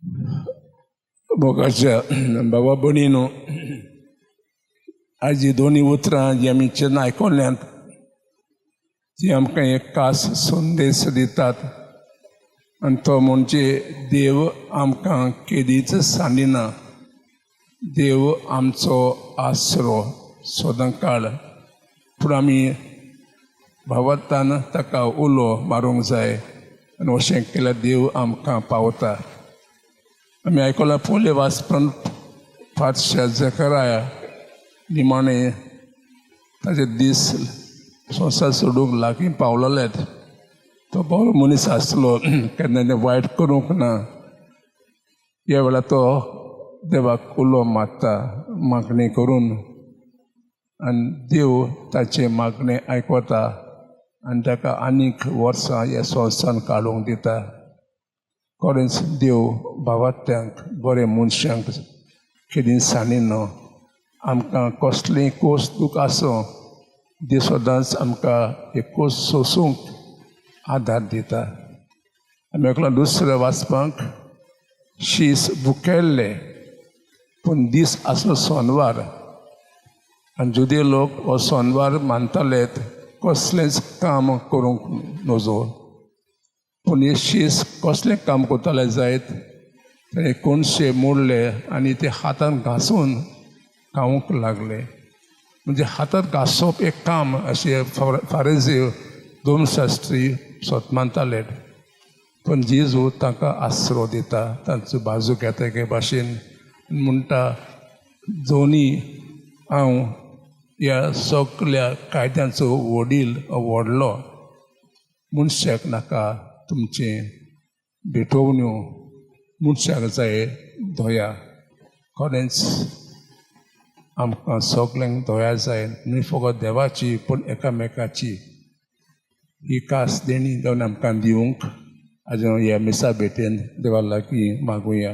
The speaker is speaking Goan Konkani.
मोगाच्या बाबा भयणीनो, आयज ही दोनी उतरां जी आमी जेन्ना आयकल्यांत ती आमकां एक खास संदेश दितात आनी तो म्हणजे देव आमकां केदीच सांडिना. देव आमचो आसरो सदां काळ, पूण आमी भावार्थान ताका उलो मारूंक जाय आनी अशें केल्यार देव आमकां पावता. आमी आयकलां पयलें वाचपण, पातशा जकराया निमाणें ताजे दीस संवसार सोडूंक लागीं पावलेलेत. तो बरो मनीस आसलो, केन्ना तें वायट करूंक ना. ह्या वेळार तो देवाक उलो मारता मागणी करून आनी देव ताचें मागणें आयकता आनी ताका आनीक वर्सां ह्या संवसारान काडूंक दिता. खरेंच देव भावार्थ्यांक, बरे मनशांक केदीं सांडिना. आमकां कसलें खोस दूख आसूं, देव सदांच आमकां एक खोस सोंसूंक आदार दिता. आमी एकलो दुसरें वाचपाक, शीस भुकेल्ले पूण दीस आसलो सोनवार आनी जुदे लोक हो सोनवार मानताले, कसलेंच काम करूंक नजो. पूण हे शीस कसलें काम करताले जायत, ते कोणशे मोडले आनी ते हातान घांसून खावंक लागले. म्हणजे हातान घांसप एक काम अशें फारेजी धर्मशास्त्री स्वत मानताले. पूण जेजू तांकां आसरो दिता, तांचो बाजू घेता एके भाशेन, म्हणटा, जोनी हांव ह्या सगल्या कायद्यांचो वडील व्हडलो. मनशाक नाका तुमचें भेटोवण्यो, मनशाक जाय दया. खरेंच आमकां सगल्यांक दया जाय, न्हय फकत देवाची पूण एकामेकाची. ही खास देणी देवान आमकां दिवंक आज ह्या मिसा भेटेन देवा लागीं मागुया.